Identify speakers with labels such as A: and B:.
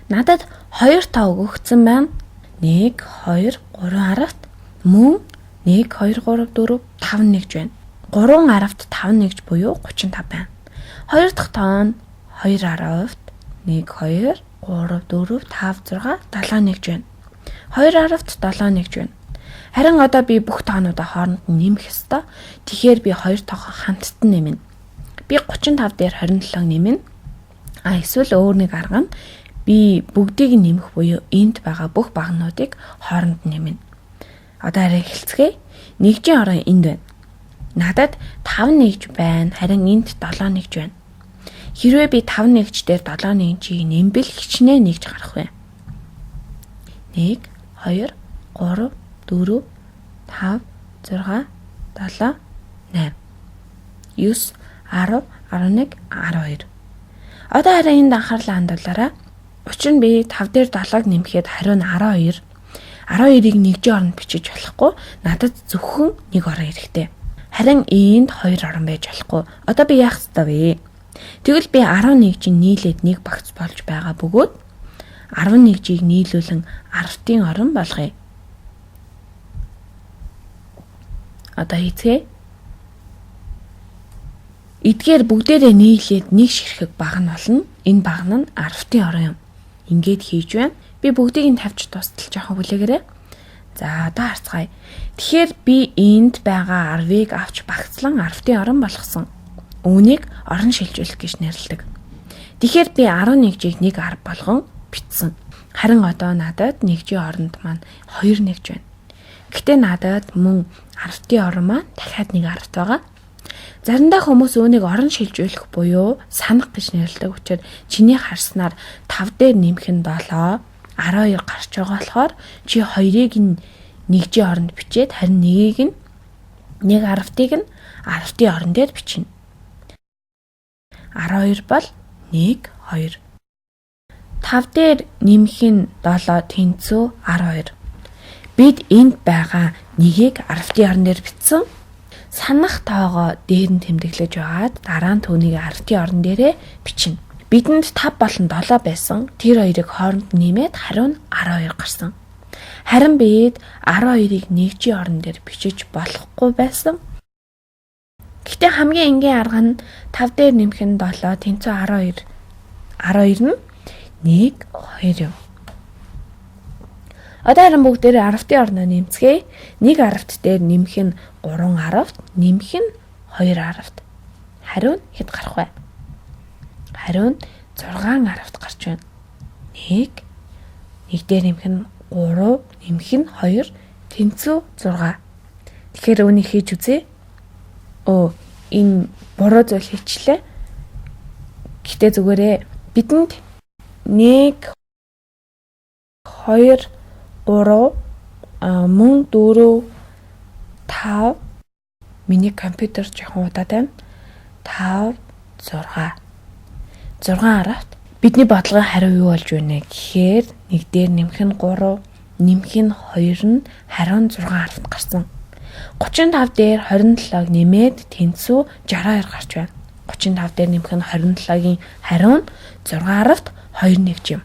A: Надад 2 тоо өгөгдсөн байна. 1 2 3 аравт мөн 1 2 3 4 5 нэгж байна. 3 аравт 5 нэгж буюу 35 байна. Хоёр дахь тоо нь 2 аравт 1 2 3 4 5 6 7 нэгж байна. 2 аравт 7 нэгж байна. Харин одоо би бүх тоонуудаа хооронд нь нэмэх ёстой. Тэгэхээр би хоёр тоогоо хамтд нь нэмнэ. Би 35 дээр 27 нэмнэ. А эсвэл өөр нэг арга нь би бүгдийг нэмэх буюу энд байгаа бүх багануудыг хооронд нэмнэ. Одоо арай эхэлцгээе. Нэгжийн орон энд байна. Надад 5 нэгж байна, харин энд 7 нэгж байна. Хэрвээ би 5 нэгж дээр 7 нэгжийг нэмбэл хичнээн нэгж гарах вэ? 1 2 3 4 5 6 7 8 9 10 11 12. Одоо харин энд анхаарлаа хандуулаарай. Учир нь би 5 дээр 7-ыг нэмэхэд хариу нь 12. 12-ыг нэгжийн оронд бичиж болохгүй. Надад зөвхөн нэг орон хэрэгтэй. Харин энд 2 орон байж болохгүй. Одоо би яах ёстой вэ? Тэгвэл би 11-ийг нийлээд нэг багц болж байгаа бөгөөд 11-ийг нийлүүлэн 10-ын орон болгоё. Одоо хийцгээе. Эдгээр бүгдээрээ нийлээд нэг ширхэг баг нь болно. Энэ баг нь 10-ын орон юм. Ингээд хийж байна. Би бүгдийг нь тавьж дуустал жоохон хүлээгээрэй. За одоо харцгаая. Тэгэхээр би энд байгаа 10-ыг авч багцлан 10-ын орон болгосон. Үүнийг орон шилжүүлэх гэж нэрлэдэг. Тэгэхээр би 11-ийг 1 10 болгон бичсэн. Харин одоо надад нэгжийн оронд маань 2 нэгж байна. Гэхдээ надад мөн 10-ын орон маань дахиад нэг 10-т байгаа. Заримдаа хүмүүс үүнийг орон шилжүүлэх буюу санах гэж нэрлэдэг учраас чиний харснаар 5 дээр нэмэх нь 7, 12 гарч байгаа болохоор чи 2-ыг нь нэгжийн оронд бичээд харин 1-ийг нь 1 10-ыг нь 10-ын орон дээр бичнэ. 12 бол 1 2. 5 дээр нэмэх нь 7 тэнцүү 12. Бид энд байгаа 1-ийг 10-ын орон дээр бичсэн. Санах тоогоо дээр нь тэмдэглэж байгаад дараа нь түүнийг 10-ын орон дээрээ бичнэ. Бидэнд 5 болон 7 байсан. Тэр хоёрыг хооронд нэмээд хариу нь 12 гарсан. Харин бид 12-ыг нэгжийн орон дээр бичиж болохгүй байсан. Гэхдээ хамгийн энгийн арга нь 5 дээр нэмэх нь 7 тэнцүү 12. 12 нь 1 2 юм. Одоо харин бүгдээрээ 10-ын орноо нэмцгээе. 1 10-т дээр нэмэх нь 3 10-т, нэмэх нь 2 10-т. Хариу нь хэд гарах вэ? Хариу нь 6 10-т гарч байна. 1 1 дээр нэмэх нь 3, нэмэх нь 2, тэнцүү 6. Тэгэхээр үүнийг хийж үзье. Өө, энэ буруу зүйл хийчлээ. Гэхдээ зүгээрээ бидэнд 1 2 3 мөн 4 5 миний компьютер жоохон удаад байна. 5 6 6 10-т бидний бодлогын хариу юу болж байна гэхээр 1 дээр нэмэх нь 3, нэмэх нь 2 нь хариу нь 6 10-т гарсан. 35 дээр 27-г нэмээд тэнцүү 62 гарч байна. 35 дээр нэмэх нь 27-гийн хариу нь 6 10-т 2 нэгж юм.